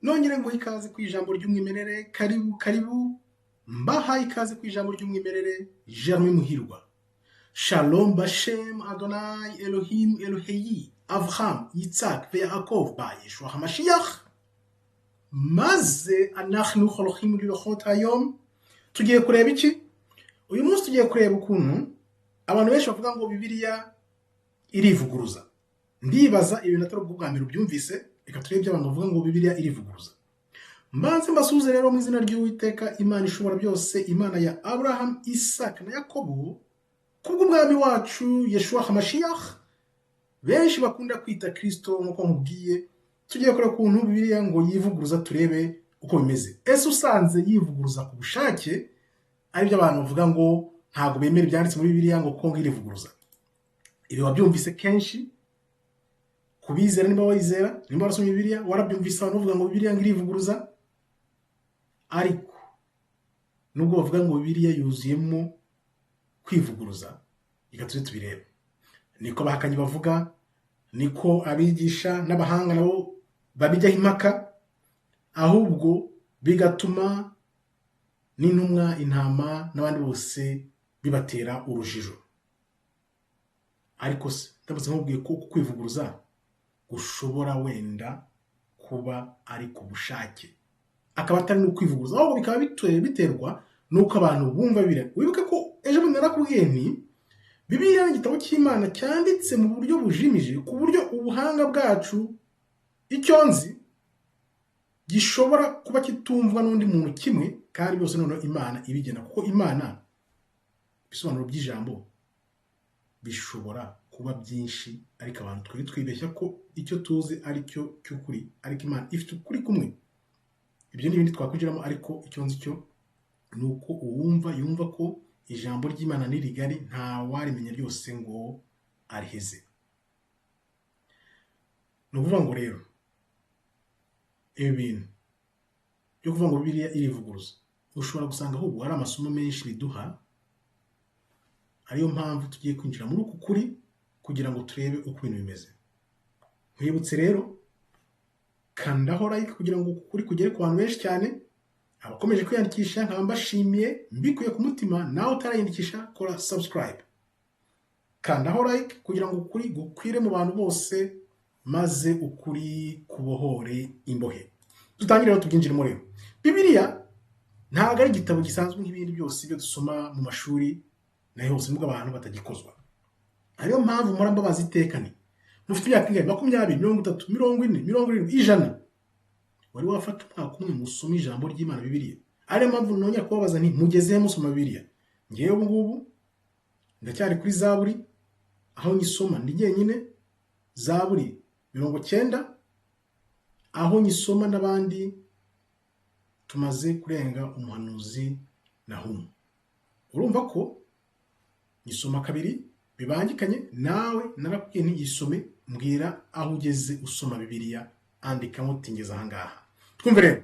Nongere nguhe ikaze ku ijambo ry'umwimerere. Karibu karibu, mbahaye ikaze ku ijambo ry'umwimerere. Germain Muhirwa. Shalom Bashem Adonai Elohim Eloheyi Avraham Yitzhak Yaakov ba Yeshua HaMashiach. Maze anachnu holochim lilochot hayom. Tugiye kureba iki? Uyu munsi tugiye kureba ukuntu abantu benshi bavuga ngo Bibiliya irivuguruza. Ndibaza ibintu atari ubwo bwa mbere ubyumvise. Reka turebe ibyo abantu bavuga ngo Bibiliya irivuguruza. Mbanze mbasuhuze rero mu izina ry'Uwiteka Imana ishobora byose, Imana ya Abraham, Isaac na Yakobo, kubw'umwami wacu Yeshua HaMashiach, benshi bakunda kwita Kristo. Nk'uko nkubwiye, tugiye kureba ukuntu Bibiliya ngo yivuguruza, turebe uko bimeze. Ese usanze yivuguruza ku bushake, aribyo abantu bavuga ngo ntabwo bemera ibyanditse muri Bibiliya ngo kuko ngo irivuguruza? Ibi wabyumvise kenshi kubizera, niba wizera, nimba warasomye Bibiliya, warabyumvise abantu bavuga ngo Bibiliya ngo irivuguruza. Ariko nubwo bavuga ngo Bibiliya yuzuyemo kwivuguruza, reka tuze tubirebe. Niko abahakanyi bavuga, niko abigisha n'abahanga nabo babijyaho impaka, ahubwo bigatuma n'intumwa, intama n'abandi bose bibatera urujijo. Ariko se ndamutse nkubwiye ko uku kwivuguruza gushobora wenda kuba ari ku bushake, akaba atari n'ukwivuguruza, ahubwo bikaba biterwa n'uko abantu bumva Bibiliya? Wibuke ko ejo bundi narakubwiye nti Bibiliya ni igitabo cy'Imana cyanditse mu buryo bujimije, ku buryo ubuhanga bwacu, icyo nzi, gishobora kuba kitumvwa n'undi muntu kimwe, kandi byose noneho Imana ibigena, kuko Imana ibisobanuro by'ijambo bishobora kuba byinshi, ariko abantu twari twibeshya ko icyo tuzi ari cyo cy'ukuri, ariko Imana ifite ukuri kumwe. Ibyo ni ibindi twakwinjiramo, ariko icyo nzi cyo ni uko uwumva yumva ko ijambo ry'Imana ni rigari, nta warimenya ryose ngo ariheze. Ni ukuvuga ngo rero ibi bintu byo kuvuga ngo Bibiliya irivuguruza, ushobora gusanga ahubwo hari amasomo menshi biduha, ariyo mpamvu tugiye kwinjira muri uku kuri kugira ngo turebe uko ibintu bimeze. Nkwibutse rero, kandaho like kugira ngo uku kuri kugere ku bantu benshi cyane. Abakomeje kwiyandikisha nkaba mbashimiye mbikuye ku mutima. Nawe utarayandikisha, kora subscribe, kandaho like kugira ngo ukuri gukwire mu bantu bose, maze ukuri kubohore imbohe. Dutangire rero tubyinjiremo. Rero Bibiliya ntabwo ari igitabo gisanzwe nk'ibindi byose ibyo dusoma mu mashuri naho hose, nubwo abantu batagikozwa. Ariyo mpamvu mpora mbabaza iteka ni: mufite imyaka ingahe? 20, 30, 40, 70, 100? Wari wafata umwaka umwe ngo usome ijambo ry'Imana Bibiliya? Ariyo mpamvu nongera kubabaza nti: mugezehe musoma Bibiliya? Ngewe ubu ngubu ndacyari kuri Zaburi, aho nyisoma ndi jyenyine, Zaburi 90. Aho nyisoma n'abandi tumaze kurenga umuhanuzi Nahumu. Urumva ko nyisoma kabiri bibangikanye. Nawe narakubwiye ntiyisome, mbwira aho ugeze usoma Bibiliya, andikamo uti: ngeze ahangaha. Twumve rero,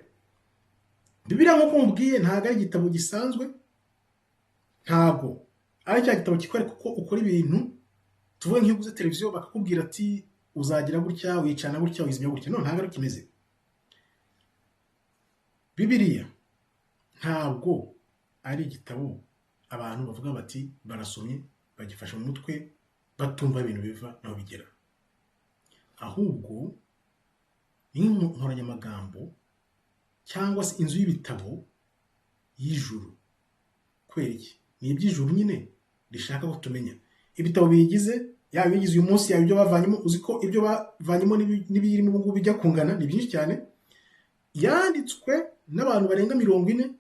Bibiliya nk'uko mubwiye ntabwo ari igitabo gisanzwe, ntabwo ari cya gitabo kikwereka uko ukora ibintu. Tuvuge nk'iyo uguze televiziyo, bakakubwira ati: uzagira gutya, wicana gutya, wizimya gutya. No, ntabwo ari kimeze. Bibiliya ntabwo ari igitabo abantu bavuga bati barasomye, bagifashe mu mutwe, batumva ibintu biva naho bigera. Ahubwo ni nk'inkoranyamagambo cyangwa se inzu y'ibitabo y'ijuru. Kubera iki? Ni iby'ijuru nyine rishaka ko tumenya ibitabo biyigize, yaba ibigize uyu munsi, yaba ibyo bavanyemo. Uzi ko ibyo bavanyemo n'ibiyirimo ubu ngubu bijya kungana, ni byinshi cyane. Yanditswe n'abantu barenga 40,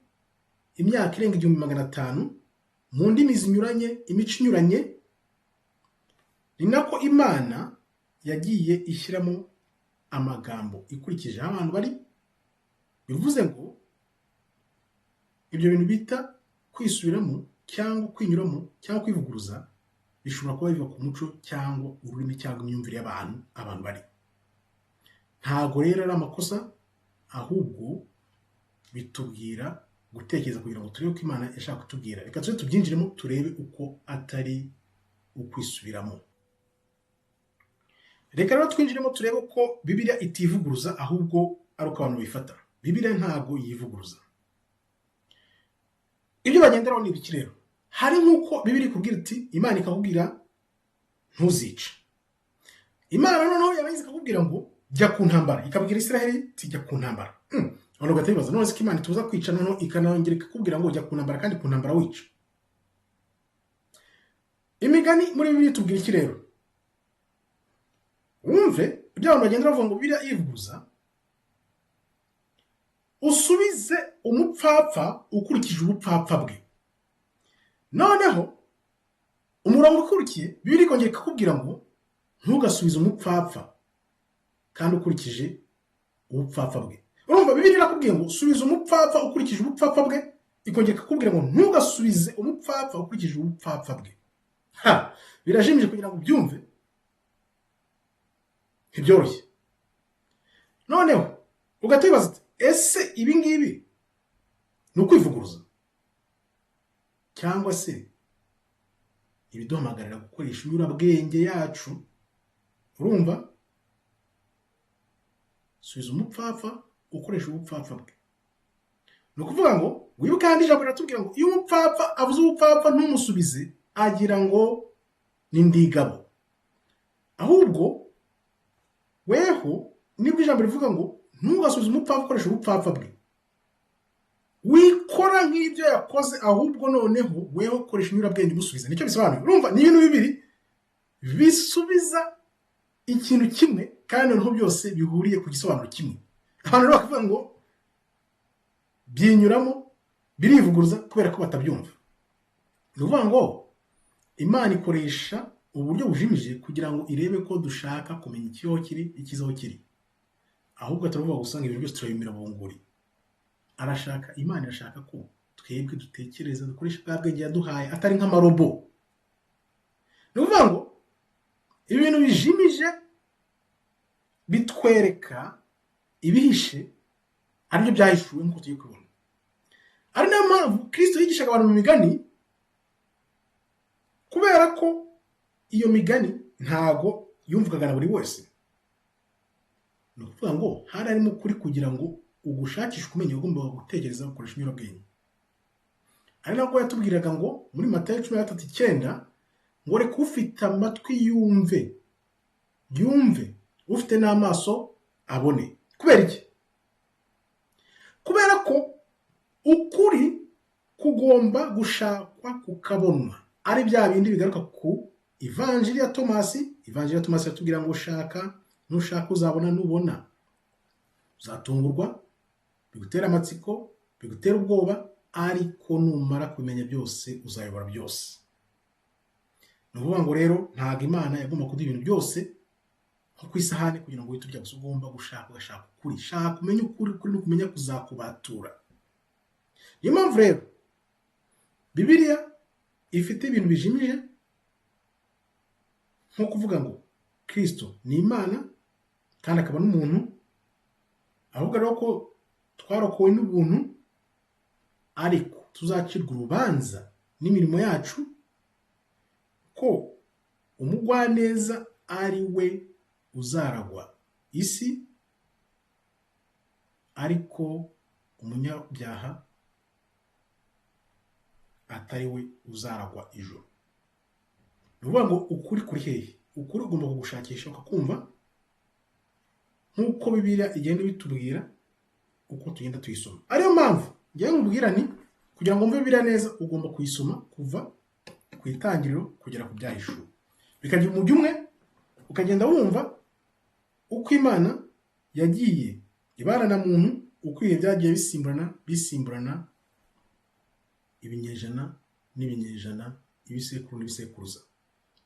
imyaka irenga 1500, mu ndimi zinyuranye, imico inyuranye. Ni nako Imana yagiye ishyiramo amagambo ikurikije aho abantu bari. Bivuze ngo ibyo bintu bita kwisubiramo cyangwa kwinyuramo cyangwa kwivuguruza bishobora kuba biva ku muco cyangwa ururimi cyangwa imyumvire y'abantu abantu bari. Ntabwo rero ari amakosa, ahubwo bitubwira gutekereza kugira ngo turebe uko Imana ishaka kutubwira. Reka tube tubyinjiremo, turebe uko atari ukwisubiramo. Reka rero twinjiremo, turebe ko Bibiliya itivuguruza, ahubwo ari uko abantu bifata. Bibiliya ntabwo yivuguruza. Ibyo bagenderaho ni ibiki rero? Hari nk'uko Bibiliya ikubwira iti, Imana ikakubwira ntuzice. Imana noneho yarangiza ikakubwira ngo jya ku ntambara, ikabwira Isiraheli iti jya ku ntambara. Abantu bagahita bibaza, none se ko Imana itubuza kwica, noneho ikanongera ikakubwira ngo jya ku ntambara kandi ku ntambara wica. Imigani muri Bibiliya itubwira iki rero? Wumve ibyo abantu bagenda bavuga ngo Bibiliya ivuguruza. Usubize umupfapfa ukurikije ubupfapfa bwe. Noneho umurongo ukurikiye Bibiliya ikongera ikakubwira ngo ntugasubize umupfapfa kandi ukurikije ubupfapfa bwe. Urumva Bibiliya irakubwiye ngo subiza umupfapfa ukurikije ubupfapfa bwe, ikongera ikakubwira ngo ntugasubize umupfapfa ukurikije ubupfapfa bwe. Ha, birajimije kugira ngo ubyumve, ntibyoroshye. Noneho ugahita wibaza uti ese ibi ngibi ni ukwivuguruza cyangwa se ibiduhamagarira gukoresha inyurabwenge yacu? Urumva, subiza umupfapfa ukoresha ubupfapfa bwe. Ni ukuvuga ngo wibuke kandi ijambo riratubwira ngo iyo umupfapfa avuze ubupfapfa ntumusubize, agira ngo ni ndigabo. Ahubwo weho nibwo ijambo rivuga ngo ntugasubize umupfapfa ukoresha ubupfapfa bwe, wikora nk'ibyo yakoze, ahubwo noneho weho ukoresha inyurabwenge umusubiza. Nicyo bisobanuye. Urumva ni ibintu bibiri bisubiza ikintu kimwe kandi noneho byose bihuriye ku gisobanuro kimwe. Abantu rero bakavuga ngo byinyuramo, birivuguruza kubera ko batabyumva. Ni ukuvuga ngo Imana ikoresha uburyo bujimije kugira ngo irebe ko dushaka kumenya ikiho kiri, ikizaho kiri. Ahubwo turavuga gusa ngo ibintu byose turabimira bunguri. Arashaka, Imana irashaka ko twebwe dutekereza, dukoresha bwa bwenge yaduhaye, atari nk'amarobo. Ni ukuvuga ngo ibintu bijimije bitwereka ibihishe, aribyo byahishuwe nk'uko tugiye kubibona. Ari nayo mpamvu Kristo yigishaga abantu mu migani, kubera ko iyo migani ntago yumvwaga na buri wese. Ni ukuvuga ngo hari harimo ukuri kugira ngo ugushakishe ukumenya, ugomba gutekereza ukoresha inyurabwenge. Ari nabwo yatubwiraga ngo muri Matayo 13:9 ngo reka ufite amatwi yumve, yumve, ufite n'amaso abone. Kubera iki? Kubera ko ukuri kugomba gushakwa kukabonwa. Ari bya bindi bigaruka ku Ivanjiri ya Tomasi. Ivanjiri ya Tomasi yatubwira ngo shaka, nushaka uzabona, nubona uzatungurwa, bigutera amatsiko, bigutera ubwoba, ariko numara kumenya byose uzayobora byose. Ni ukuvuga ngo rero ntabwo Imana yagomba kuduha ibintu byose nko ku isahani kugira ngo uhite urya gusa. Ugomba gushaka, ugashaka ukuri. Shaka umenye ukuri, ukuri ni ukumenya kuzakubatura. Niyo mpamvu rero Bibiliya ifite ibintu bijimije, nko kuvuga ngo Kristo ni Imana kandi akaba n'umuntu, ahubwo rero ko twarokowe n'ubuntu, ariko tuzacirwa urubanza n'imirimo yacu, ko umugwaneza ari we uzaragwa isi, ariko umunyabyaha atari we uzaragwa ijuru. Ni ukuvuga ngo ukuri kuri hehe? Ukuri ugomba kugushakisha ukakumva, nk'uko Bibiliya igenda ibitubwira uko tugenda tuyisoma. Ariyo mpamvu ngewe nkubwira nti kugira ngo wumve Bibiliya neza ugomba kuyisoma kuva ku itangiriro kugera ku byahishuwe, bikagira umujyo umwe, ukagenda wumva uko Imana yagiye ibana na muntu, uko ibihe byagiye bisimburana bisimburana, ibinyejana n'ibinyejana, ibisekuru n'ibisekuruza.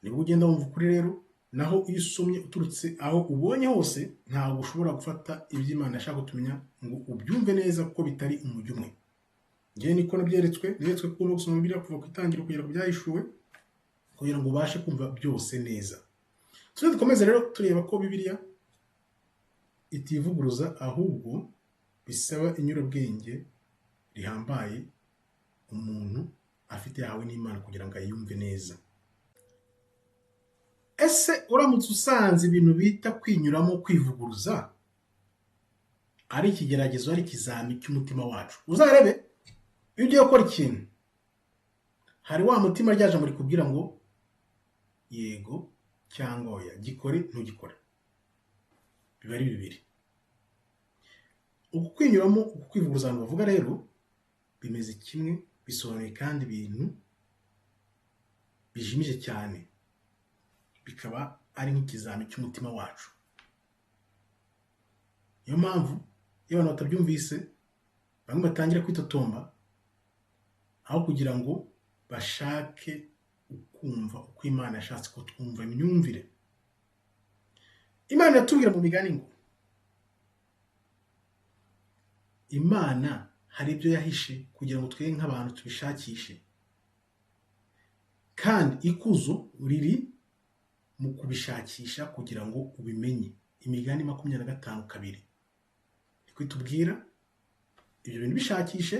Nibwo ugenda wumva ukuri rero. Naho iyo usomye uturutse aho ubonye hose, ntabwo ushobora gufata ibyo Imana yashaka kutumenya ngo ubyumve neza, kuko bitari umujyo umwe. Ngewe niko nabyeretswe, neretswe ko ugomba gusoma Bibiliya kuva ku itangiriro kugera ku byahishuwe, kugira ngo ubashe kumva byose neza. Tujye dukomeze rero tureba ko Bibiliya itivuguruza, ahubwo bisaba inyurabwenge rihambaye umuntu afite yahawe n'Imana kugira ngo ayumve neza. Ese uramutse usanze ibintu bita kwinyuramo, kwivuguruza, Ari ikigeragezo, ari ikizami cy'umutima wacu. Uzarebe iyo ugiye gukora ikintu, hari wa mutima rya jambo rikubwira ngo yego cyangwa oya, gikore ntugikore, biba ari bibiri. Uku kwinyuramo, uku kwivuguruza abantu bavuga rero bimeze kimwe, bisobanuye kandi ibintu bijimije cyane, bikaba ari nk'ikizami cy'umutima wacu. Niyo mpamvu iyo abantu batabyumvise bamwe batangira kwitotomba, aho kugira ngo bashake ukumva uko Imana yashatse ko twumva imyumvire. Imana iratubwira mu migani ngo Imana hari ibyo yahishe kugira ngo twe nk'abantu tubishakishe, kandi ikuzo riri mu kubishakisha kugira ngo ubimenye. Imigani 25:2 niko itubwira, ibyo bintu bishakishe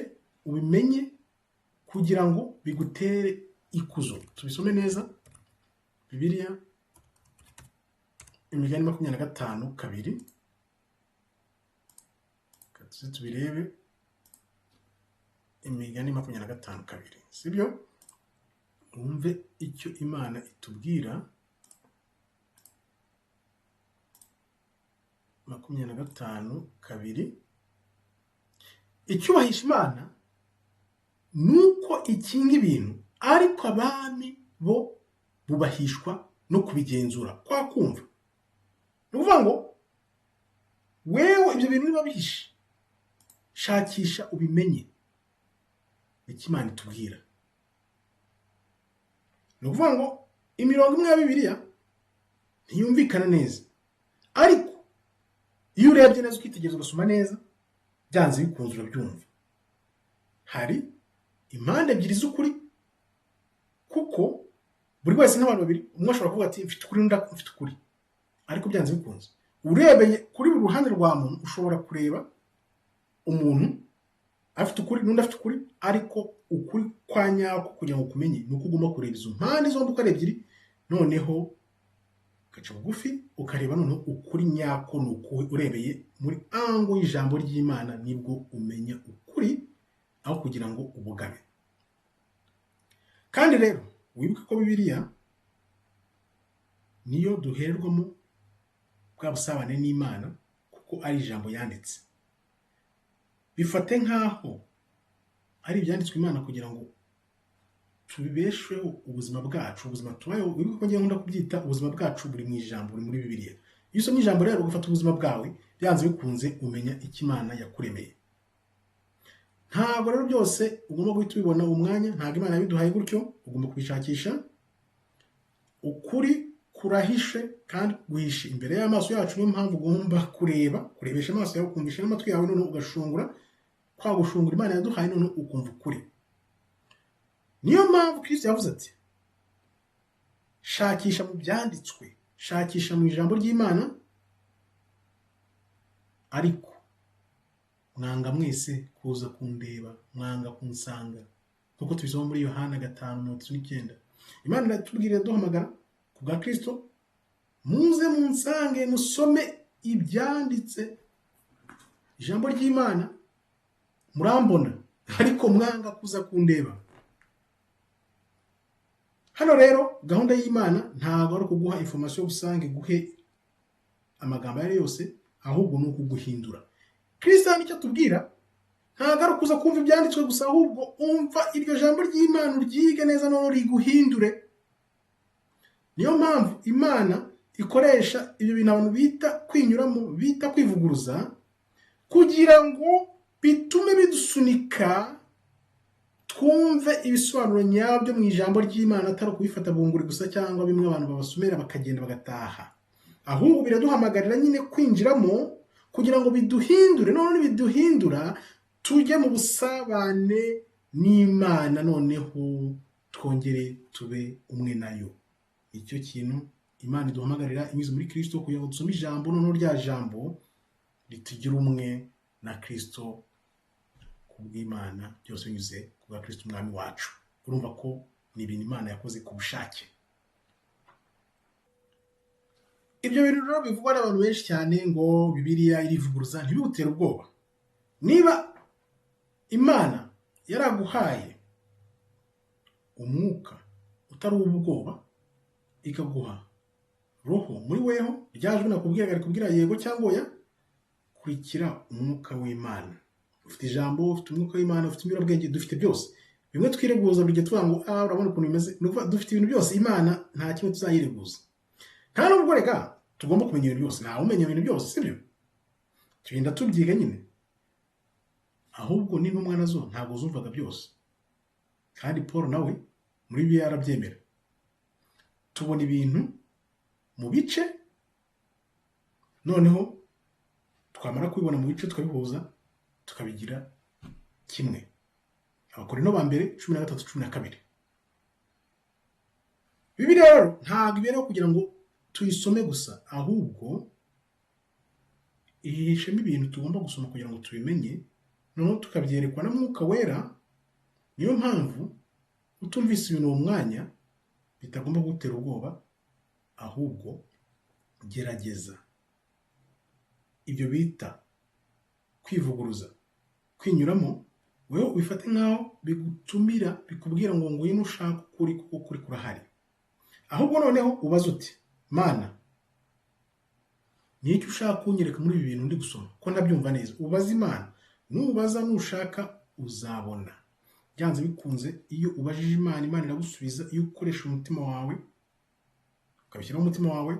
ubimenye kugira ngo bigutere ikuzo. Tubisome neza Bibiliya, Imigani 25:2, tuze tubirebe. Imigani 25:2, sibyo? Wumve icyo Imana itubwira. 25:2, icyubahisha Imana nuko ikinga ibintu, ariko abami bo bubahishwa no kubigenzura. Kwa kumva ni ukuvuga ngo wewe ibyo bintu niba bihishe, shakisha ubimenye. Icyo Imana itubwira ni ukuvuga ngo imirongo imwe ya Bibiliya ntiyumvikana neza, ariko iyo urebye neza ukitegereza ugasoma neza, byanze bikunze urabyumva. Hari impande ebyiri z'ukuri, kuko buri wese n'abantu babiri, umwe ashobora kuvuga ati mfite ukuri, undi mfite ukuri, ariko byanze bikunze urebeye kuri buri ruhande rwa muntu ushobora kureba umuntu afite ukuri n'undi afite ukuri, ariko ukuri kwa nyako kugira ngo ukumenye ni uko ugomba kureba izo mpande zombi uko ari ebyiri, noneho ugaca bugufi ukareba noneho ukuri nyako ni ukuhe. Urebeye muri ango y'ijambo ry'Imana nibwo umenya ukuri, aho kugira ngo ubugabe. Kandi rero wibuke ko Bibiliya niyo duhererwamo bwa busabane n'Imana, kuko ari ijambo yanditse. Bifate nk'aho ari ibyanditswe Imana kugira ngo tubibesheho ubuzima bwacu, ubuzima tubayeho. Wibuke ko ngiye nkunda kubyita ubuzima bwacu buri mu ijambo, buri muri Bibiliya. Iyo usomye ijambo rero ugafata ubuzima bwawe, byanze bikunze umenya icyo Imana yakuremeye. Ntabwo rero byose ugomba guhita ubibona uwo mwanya, ntabwo Imana yabiduhaye gutyo, ugomba kubishakisha. Ukuri kurahishe kandi guhishe imbere y'amaso yacu, niyo mpamvu ugomba kureba, kurebesha amaso yawe, ukumvisha n'amatwi yawe, noneho ugashungura kwa gushungura Imana yaduhaye, noneho ukumva ukuri. Niyo mpamvu Kristo yavuze ati shakisha mu byanditswe, shakisha mu ijambo ry'Imana, ariko mwanga mwese kuza kundeba, mwanga kunsanga, nkuko tubisoma muri Yohana 5:39. Imana iratubwira duhamagara ku bwa Kristo, muze munsange musome ibyanditse, ijambo ry'Imana, murambona, ariko mwanga kuza kundeba. Hano rero gahunda y'Imana ntabwo ari ukuguha information rusange, guhe amagambo ayo yose, ahubwo ni ukuguhindura. Kristo nicyo atubwira, ntabwo ari ukuza kumva ibyanditswe gusa, ahubwo umva iryo jambo ry'Imana uryige neza noneho riguhindure. Niyo mpamvu Imana ikoresha ibyo bintu abantu bita kwinyuramo, bita kwivuguruza, kugira ngo bitume bidusunika twumve ibisobanuro nyabyo mu ijambo ry'Imana, atari ukubifata bunguri gusa cyangwa bimwe abantu babasomera bakagenda bagataha, ahubwo biraduhamagarira nyine kwinjiramo kugira ngo biduhindure. None biduhindura tujye mu busabane n'Imana, noneho twongere tube umwe nayo. Icyo kintu Imana iduhamagarira inyuze muri Kristo, kugira ngo dusome ijambo, noneho rya jambo ritugira umwe na Kristo kubw'Imana, byose binyuze ku bwa Kristo umwami wacu. Urumva ko ni ibintu Imana yakoze ku bushake. Ibyo bintu rero bivugwa n'abantu benshi cyane ngo Bibiliya irivuguruza, ntibigutere ubwoba. Niba Imana yaraguhaye umwuka utari uw'ubwoba, ikaguha roho muri weho, rya jwi nakubwiraga rikubwira yego cyangwa oya, kurikira umwuka w'Imana. Ufite ijambo, ufite umwuka w'Imana, ufite inyurabwenge, dufite byose. Bimwe twireguza buri gihe tuvuga ngo ah, urabona ukuntu bimeze. Ni ukuvuga dufite ibintu byose, Imana nta kimwe tuzayireguza. Nta nubwo reka tugomba kumenya ibintu byose, ntawe umenya ibintu byose, sibyo? Tugenda tubyiga nyine. Ahubwo n'intumwa nazo ntabwo zumvaga byose, kandi Paul nawe muri Bibiliya arabyemera. Tubona ibintu mu bice, noneho twamara kubibona mu bice tukabihuza, tukabigira kimwe. Abakorinto ba mbere 13:12. Bibiliya rero ntabwo ibereho kugira ngo tuyisome gusa, ahubwo ihishemo ibintu tugomba gusoma kugira ngo tubimenye, noneho tukabyerekwa na Mwuka Wera. Niyo mpamvu utumvise ibintu uwo mwanya bitagomba kugutera ubwoba, ahubwo gerageza ibyo bita kwivuguruza, kwinyuramo, wowe ubifate nk'aho bigutumira, bikubwira ngo ngwino ushake ukuri, kuko ukuri kurahari. Ahubwo noneho ubaze uti: "Mana, ni icyo ushaka kunyereka muri ibi bintu ndi gusoma, ko ntabyumva neza?" Ubaze Imana. Nubaza, nushaka, uzabona byanze bikunze. Iyo ubajije Imana, Imana iragusubiza. Iyo ukoresha umutima wawe, ukabishyiraho umutima wawe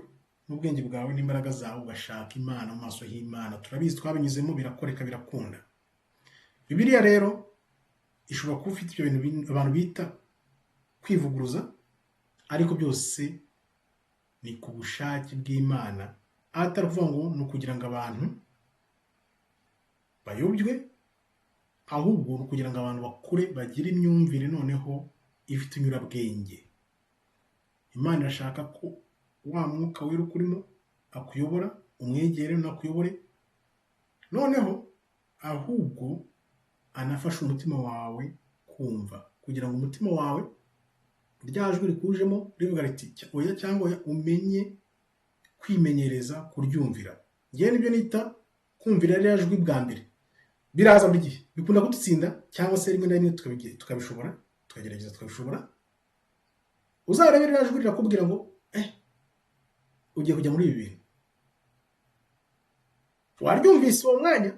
n'ubwenge bwawe n'imbaraga zawe, ugashaka Imana mu maso h'Imana. Turabizi, twabinyuzemo, birakoreka, birakunda. Bibiliya rero ishobora kuba ifite ibyo bintu abantu bita kwivuguruza, ariko byose ni ku bushake bw'Imana, atari ukuvuga ngo ni ukugira ngo abantu bayobywe, ahubwo ni ukugira ngo abantu bakure, bagire imyumvire noneho ifite inyurabwenge. Imana irashaka ko wa Mwuka Wera ukurimo akuyobora, umwegere unakuyobore, noneho ahubwo anafashe umutima wawe kumva, kugira ngo umutima wawe rya jwi rikujemo rivuga riti oya cyangwa oya, umenye kwimenyereza kuryumvira. Ngewe nibyo nita kumvira ririya jwi bwa mbere. Biraza buri gihe, bikunda kudutsinda, cyangwa se rimwe na rimwe tukabishobora, tukagerageza tukabishobora. Uzarebe, ririya jwi rirakubwira ngo ugiye kujya muri ibi bintu. Waryumvise uwo mwanya,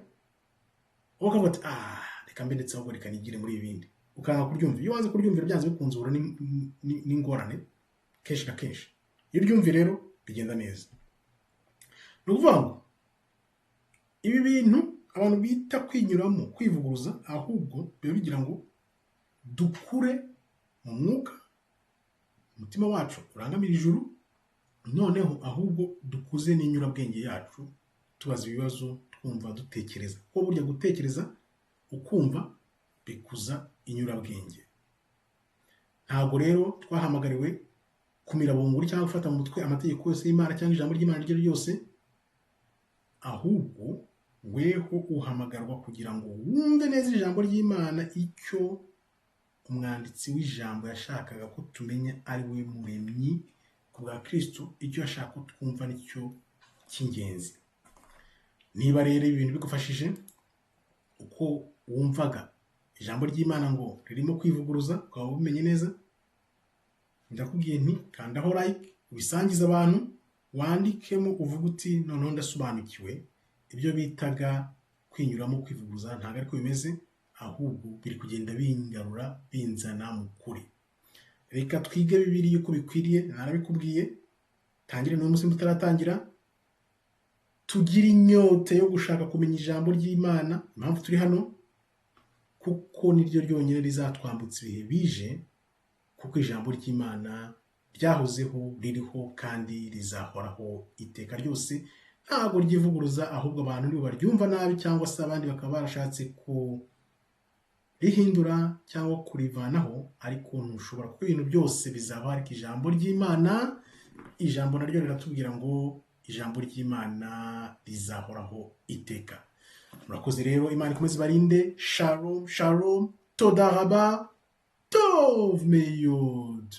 wowe ukavuga ati: "Ah, reka mbe", ndetse ahubwo reka nigire muri ibi bindi, ukanga kuryumva. Iyo wanze kuryumvira, byanze bikunze uhura n'ingorane kenshi na kenshi. Iyo uryumviye rero bigenda neza. Ni ukuvuga ngo ibi bintu abantu bita kwinyuramo, kwivuguruza, ahubwo biba bigira ngo dukure mu mwuka, umutima wacu urangamira ijuru, noneho ahubwo dukuze n'inyurabwenge yacu, tubaza ibibazo, twumva, dutekereza, kuko burya gutekereza ukumva bikuza inyurabwenge. Ntabwo rero twahamagariwe kumira bunguri cyangwa gufata mu mutwe amategeko yose y'Imana cyangwa ijambo ry'Imana iryo ari ryo ryose, ahubwo weho uhamagarwa kugira ngo wumve neza ijambo ry'Imana, icyo umwanditsi w'ijambo yashakaga ko tumenya, ari we Muremyi ku bwa Kristo. Icyo yashaka ko twumva nicyo cy'ingenzi. Niba rero ibi bintu bigufashije, uko wumvaga ijambo ry'Imana ngo ririmo kwivuguruza ukaba ubimenye neza, ndakubwiye nti kandaho like, ubisangize abantu, wandikemo uvuge uti: "Noneho ndasobanukiwe, ibyo bitaga kwinyuramo, kwivuguruza, ntabwo ariko bimeze, ahubwo biri kugenda bingarura, binzana mu kuri." Reka twige Bibiliya uko bikwiriye. Narabikubwiye, tangire n'uyu munsi utaratangira. Tugire inyota yo gushaka kumenya ijambo ry'Imana, impamvu turi hano, kuko niryo ryonyine rizatwambutsa ibihe bije, kuko ijambo ry'Imana ryahozeho, ririho kandi rizahoraho iteka ryose. Ntabwo ryivuguruza, ahubwo abantu nibo baryumva nabi, cyangwa se abandi bakaba barashatse kurihindura cyangwa kurivanaho, ariko ntushobora, kuko ibintu byose bizabaho ariko ijambo ry'Imana, ijambo naryo riratubwira ngo ijambo ry'Imana rizahoraho iteka. Murakoze rero, Imana ikomeze ibarinde. Shalom, shalom, toda raba, tov meyod.